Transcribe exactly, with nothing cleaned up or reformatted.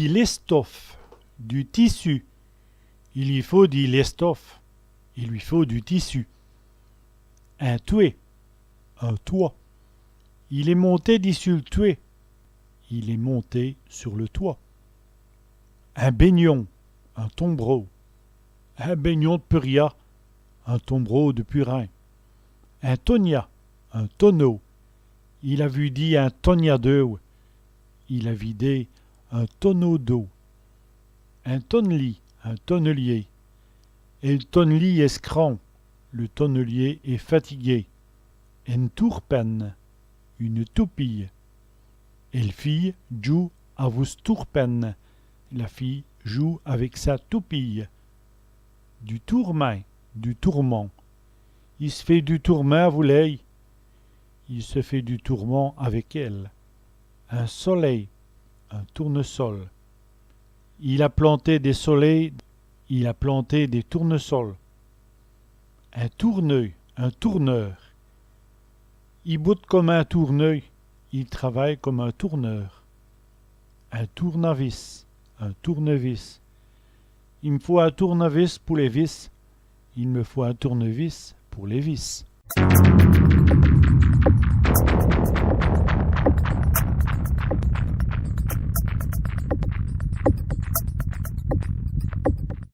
L'èstofhe, du tissu. I li faut di l'èstofhe. Il lui faut du tissu. In twèt, un toit. Il èst monté dissus l' twèt. Il est monté sur le toit. In bègnon, un tombereau. In bègnon d' purya, un tombereau de purin. In tonia, un tonneau. Il a vûdî in tonia d'eûwe. Il a vidé un tonneau d'eau. In tonelî, un tonnelier. El tonelî èst scran. Le tonnelier est fatigué. Ène tourpène, une toupie. El fîye djoûwe avou s' tourpène. La fille joue avec sa toupie. Du tourmint, du tourment. I s' fét du tourmint avou lèy. Il se fait du tourment avec elle. In solèy, un tournesol. Il a planté dès solèys, il a planté des tournesols. In tourneû, un tourneur. I boute come in tourneû, il travaille comme un tourneur. In tournavis, un tournevis. I m' faut in tournavis pou lès vis. Il me faut un tournevis pour les vis.